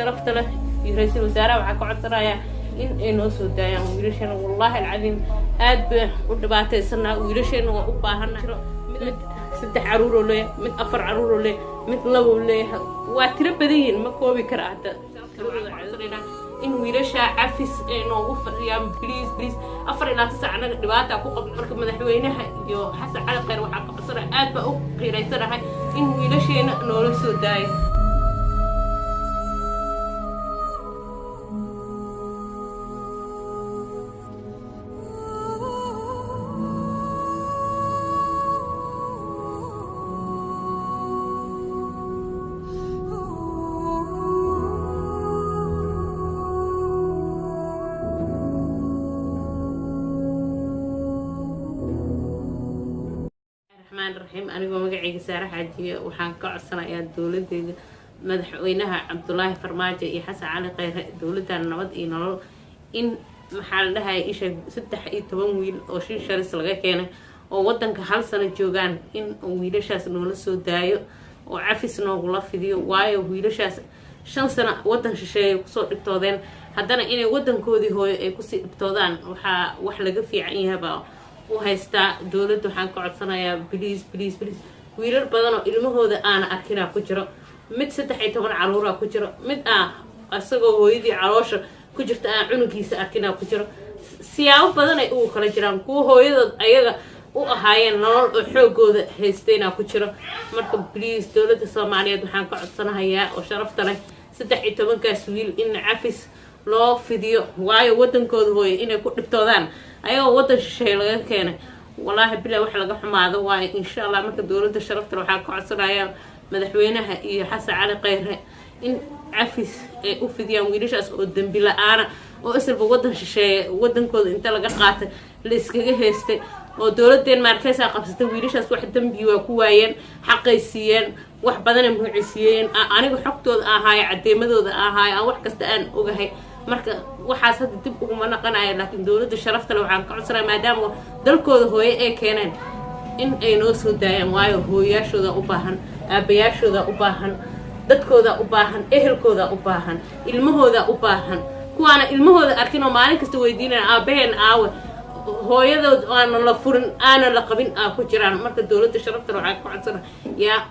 Sharafta leh iyo ra-iisul wasaaraha waxaa ka codsanayaa in ay noo soo daayaan wiilasheena. Wallaahi alcadiim, aad bay u dhibaataysanaa. Wiilasheena waa u baahana. Mid saddex caruuroo leeyahay, mid afar caruuroo leeyahay, mid labou leeyahay. Waa tiro badan yihiin, ma koobi kara. Hadda in wiilasha cafis ay noogu fadhiyaan, please, please. 24 saac anaga dhibaata ku qabno. Marka madaxweynaha iyo Xasan Cali Kheyr waxaa ka codsanaya, aad baa u qiiraysanahay, in wiilasheena noola soo daayo. Raxmaan raxiim. Anigoo magacayga Saare Xaajiye, waxaan ka codsanayaa dowladeyda, madaxweynaha Cabdulaahi Farmaajo iyo Xasan Cali Kheyre, dowladdan Nabad iyo Nolol, in maxaa la dhahaya isha 13 wiil oo Shisharis laga keenay oo wadanka hal sano joogaan, in wiilashaas noola soo daayo oo cafis noogula fidiyo. Waayo, wiilashaas 5 sano wadan shisheeye kusoo dhibtoodeen, haddana inay wadankoodii hooyo ay kusii dhibtoodaan waxaa wax laga fiican yahabaa u haystaa. Dowladda waxaan ka codsanayaa, please, please, please. Wiilal badan oo ilmahooda aana arkinaa ku jiro. Mid 13 caruuraa ku jiro, mid ah isagoo hooyadii caloosha ku jirta aan cunugiisa arkinaa ku jiro. Siyaabo badan ay ugu kala jiraan. Kuwa hooyadood ayaga u ahaayeen nolol oo xoogooda haystayna ku jiro. Marka please, dowladda Soomaaliyeed waxaan ka codsanahayaa oo sharafta leh, 13-kaas wiil in cafis loo fidiyo. Waayo, wadankooda hooyo inay ku dhibtoodaan ayagoo wadan shisheeye laga keenay, wallaahi bilaa wax laga xumaado waayo. Insha Allah, marka dowladda sharafta leh waxaan ka codsanayaa, madaxweynaha iyo Xasan Cali Kheyre, in cafis ay u fidiyaan wiilashaas oo dembi la-aana, oo isalba wadan shisheeye wadankooda inta laga qaatay la iskaga haystay, oo dowladeen maarkeysaa qabsatay. Wiilashaas wax dembi waa ku waayeen, xaqay siiyeen, wax badanay mucisiiyeen. Aniga xogtooda ahaayo, cadeemadooda ahaayo, aan wax kasta aan ogahay. Marka waxaas hadda dib uguma naqanaya, laakiin dowladda sharafta leh waxaan ka codsanaya, maadaama dalkooda hooye ay keeneen, in ay noo soo daayaan. Waayo, hooyayaashooda u baahan, aabayaashooda u baahan, dadkooda u baahan, ehelkooda u baahan, ilmahooda u baahan. Kuwaana ilmahooda arkin oo maalin kasta weydiinaya aabaheen aawe, hooyadood aana la furin, aana la qabin aa ku jiraan. Marka dowladda sharafta leh waxaan ka codsana yaa,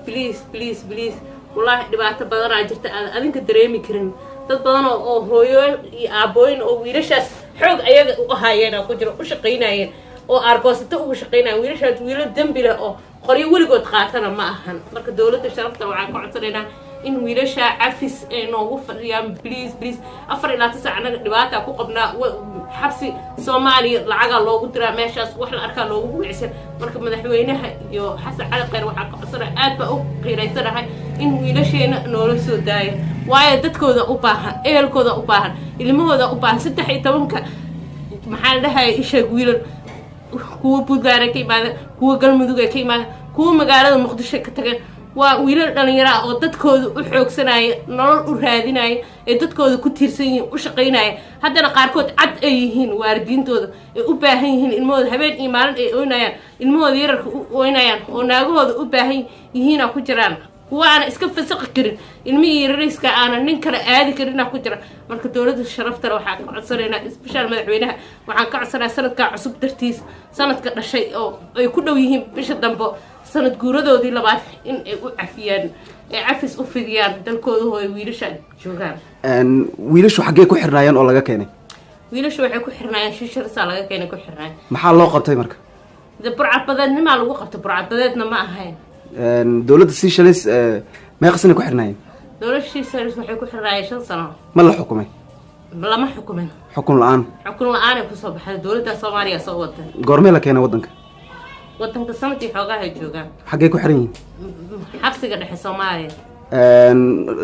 please, please, please. Wallaahi dhibaato badanaa jirta aad adinka dareemi karin. Dad badan oo hooyooyin iyo aabooyin oo wiilashaas xoog ayaga u ahaayeen ku jiro, u shaqaynayeen oo aargoosato uga shaqaynayen. Wiilashaas wiilo dembi leh oo qoryo weligood qaatana ma ahan. Marka dowladda sharafta waxaan ka codsanaynaa in wiilasha cafis ay noogu fadhiyaan, please, please. 24 saac anaga dhibaata ku qabnaa. Xabsi Soomaaliya lacagaa loogu diraa, meeshaas wax la arkaa loogu wicsan. Marka madaxweynaha iyo Xasan Cali Kheyr waxaa ka codsanaya, aad baa u qiiraysanahay, in wiilasheena noola soo daayo. Waayo, dadkooda u baahan, ehelkooda u baahan, ilmahooda u baahan. 13-ka maxaa la dhahaya isheeg wiilal, kuwa Puntland ay ka imaadeen, kuwa Galmudug ay ka imaadeen, kuwa magaalada Muqdisho ka tageen. Waa wiilal dhalinyaro ah oo dadkooda u xoogsanaya, nolol u raadinaya, ee dadkooda ku tiirsan yihiin, u shaqaynaya. Haddana qaarkood cad ay yihiin waalidiintooda, ay u baahan yihiin ilmahooda, habeen iyo maalin ay oynayaan, ilmahooda yararka u oynayaan, oo naagahooda u baahan yihiina ku jiraan. Kuwa aana iska fasaqi karin, ilmihii yarariska aana nin kale aadi karina ku jira. Marka dowladda sharaftale waxaan ka codsanaynaa, isbishaal madaxweynaha waxaan ka codsanayaa, sanadkaa cusub dartiis, sanadka dhashay oo ay ku dhow yihiin bisha dambe sanad guuradoodii labaad, in ay u cafiyaan, ay cafis u fidiyaan, dalkooda hooyo wiilasha joogaan. Wiilashu xaggee ku xirnaayeen oo laga keenay? Wiilashu waxay ku xirnaayeen Shisharsaa laga keenay, ku xirnaayeen. Maxaa loo qabtay marka? De burcadbadeednimaa lagu qabtay, burcadbadeedna ma ahayn. Dowladda Seychelles meeqa sanay ku xirnaayeen? Dowladda Seychelles waxay ku xirnaayeen 5 sano. Ma la xukumay? Lama xukumin. Xukun la-aan? Xukun la-aanay kusoo baxday, dowladda Soomaaliya soo wada. Goormee la keenay waddanka? Wadanka sanadii xoogahay joogaan. Xaggee ku xiran yihiin? Xabsiga dhexe Soomaaliya.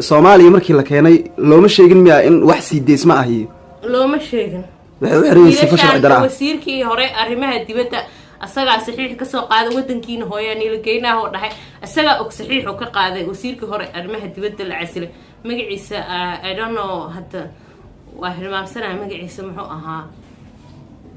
Soomaaliya markii la keenay looma sheegin miya in wax sii deysma ah iyo Looma sheegin. Waxay u xiran yihiin sifo sharci dara ah. Wasiirkii hore arrimaha dibadda asagaa saxiix kasoo qaaday. Wadankiina hooyaa niila geynaha oo dhahay, isagaa og, saxiixu ka qaaday wasiirkii hore arrimaha dibadda la casilay. Magaciisa I don't know, hadda waa hilmaamsanaya magaciisa muxuu ahaa.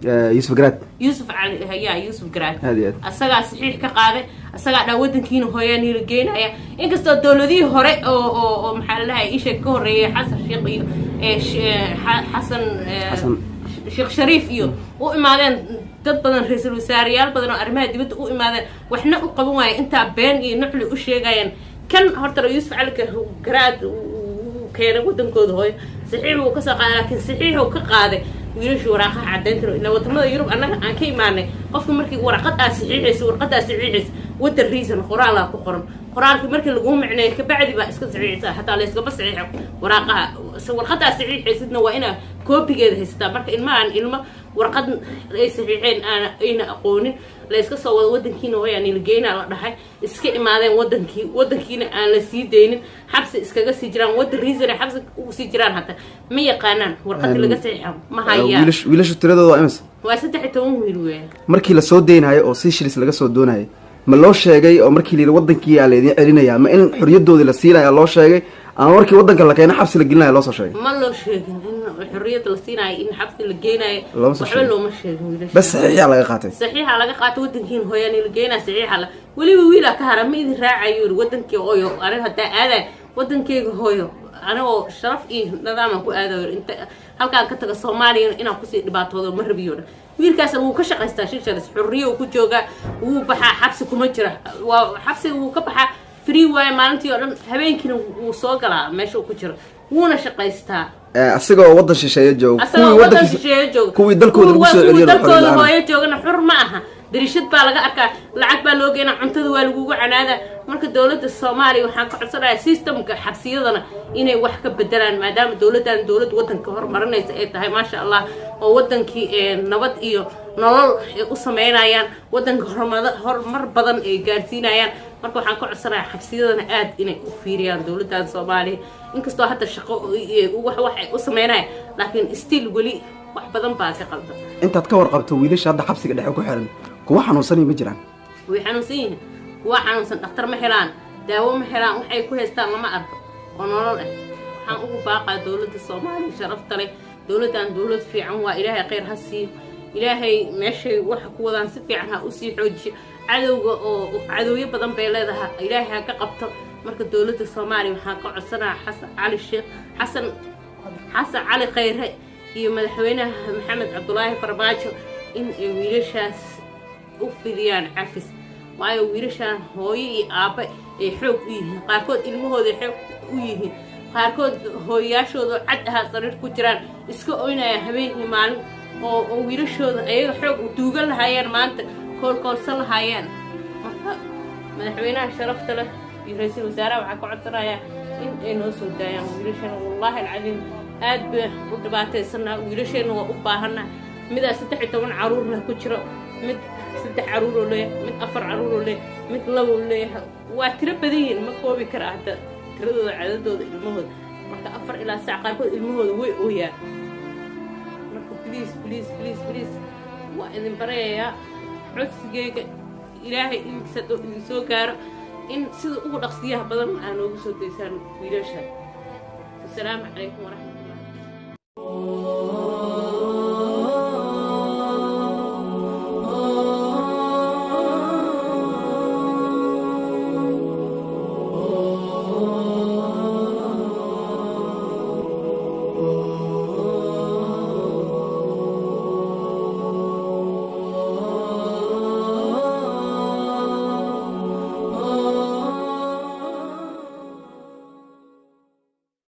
Yuusuf Garaad. Yuusuf Cali hayaa, Yuusuf Garaad. Aad iyo aad. Asagaa saxiix ka qaaday, asagaa dhaa wadankiina hooyaa niila geynaya, inkastoo dowladihii hore oo maxaa la dhahay isha ka horreeyay, Xasan Sheekh iyo Xasan Xasan. Sheekh Shariif iyo u imaadeen dad badan, ra-iisul wasaareyaal badan oo arrimaha dibadda u imaadeen, waxna u qaban waaya, intaa been iyo nuxli u sheegayeen. Kan horta Yuusuf Cali Garaad uu keenay wadankooda hooyo, saxiix uu kasoo qaaday, laakiin saxiix uu ka qaaday wiilashii waraaqaha caddaynta ilaa wadamada Yurub annaga aan ka imaanay, qofka markii warqad aad saxiixaysa, warqad aad saxiixaysa, wada reason qoraalaa ku qoran, qoraalkii markii laguu micneeyo kabacdi baa iska saxiixaysa. Hataa layskama saxiixo waraaqaha. Warqadda aad saxiixaysidna waa inaa koobigeeda haysataa. Marka ilmahan ilmo warqad ay saxiixeen aan ayna aqoonin, la iska soo wado wadankiina hooyaa nila la dhahay, iska imaadeen wadankii, wadankiina aan la sii daynin, xabsi iskaga sii jiraan. Wada reason ay xabsi ugu sii jiraan hata ma yaqaanaan, warqadii laga saxiixa ma hayaan. Wiilashu tiradooda waa imise? Waa 13 wiil weya. Markii lasoo deynayo oo Seychelles laga soo doonayay, ma loo sheegay oo markii la yidhi wadankii aa laydin celinayaa, ma in xorriyadoodii la siinaya loo sheegay, ama markii wadanka la keeno xabsi la gelinaya loo soo sheegay? Ma loo sheegin in xorriyadda la siinayo, in xabsi la geynayo. Looma soo waxba sheegin. Looma sheegin wiilasha. Bas saxiixyaa laga qaatay. Saxiixa laga qaato, wadankiin hooyaan la geynaa saxiixa la. Weliba wiilaa ka hara, ma idin raacayo yiri, wadankii hooyo aniga haddaa aadayo wadankeyga hooyo anigoo sharaf iyo nadaaman ku aadayo, inta halkaan ka taga Soomaaliya inaan kusii dhibaatoodo ma rabiyo dhan. Wiilkaasna wuu ka shaqaystaa Seychelles, xurriyo uu ku joogaa, wuu baxaa, xabsi kuma jira, waa xabsiga wuu ka baxaa, free waaye maalintii oo dhan, habeenkiina wuu soo galaa meesha uu ku jiro, wuuna shaqaystaa. Asigoo wadan shisheeye jooga, asagoo kuwii wadan wadankiisa shisheeye jooga, kuwii dalkooda lagu soo kuwii celiyana dalkooda xorriyad la'aan. Hooyo joogana xur ma aha, dariishad baa laga arkaa, lacag baa loo geenaa, cuntada waa lagugu canaada. Marka dowladda Soomaaliya waxaan ka codsanayaa systemka xabsiyadana inay wax ka bedelaan, maadaama dowladdan dowlad wadanka horumarinaysa ay tahay, maasha Allah, oo wadankii nabad iyo nolol ay u sameynayaan, wadanka horumar badan ay gaarsiinayaan. Marka waxaan ka codsanayaa xabsiyadana aad inay u fiiriyaan dowladdan Soomaaliya, inkastoo hadda shaqo wax wax ay u sameynayaan, laakiin still weli wax badan baa ka qaldan. Intaad ka warqabto wiilasha hadda xabsiga dhexe ku xiran, kuwa xanuunsanay ma jiraan? Way xanuunsan yihiin, kuwa xanuunsan, dhakhtar ma helaan, daawo ma helaan, waxay ku haystaan lama arko oo nolol ah. Waxaan ugu baaqaa dowladda Soomaaliya sharafta leh, dowladdan dowlad fiican waa, Ilaahay khayr ha siiyo, Ilaahay meeshay waxa ku wadaan si fiican ha usii xoojiyo, cadowga oo cadowyo badan bay leedahay Ilaahay ha ka qabto. Marka dowladda Soomaaliya waxaan ka codsanayaa Xasan Cali Sheekh, Xasan Cali Khayre iyo madaxweynaha Maxamed Cabdulaahi Farmaajo in ay wiilashaas u fidiyaan cafis, waayo wiilashaan hooyo iyo aabbe ay xoog u yihiin, qaarkood ilmahooda xoog u yihiin, qaarkood hooyayaashooda cad ahaa sariir ku jiraan iska oynayaan habeen iyo maalin, oo wiilashooda ayaga xoog duugan lahaayeen, maanta koolkoolsan lahaayeen. Marka madaxweynaha sharafta leh iyo ra-iisul wasaaraha waxaa ka codsanayaa in ay noo soo daayaan wiilashana. Wallaahi alcadiim, aad bay u dhibaataysanaa, wiilasheenna waa u baahanaa. Midaa 13 caruur leh ku jiro, mid saddex caruuroo leeyahay, mid afar caruuroo leeyahay, mid labo leeyahay. Waa tiro badan yihiin, ma koobi kara hadda tiradooda, cadadooda ilmahooda. Marka 4 ilaa sac qaarkood ilmahooda way ooyaan. Marka please, please, please, please, waa idin baryayaa, codsigeyga Ilaahay idinkiisa hadduu idin soo gaaro, in sida ugu dhaqsiyaha badan aa noogu soo daysaan wiilasha. Wasalaamu calaykum waraxmat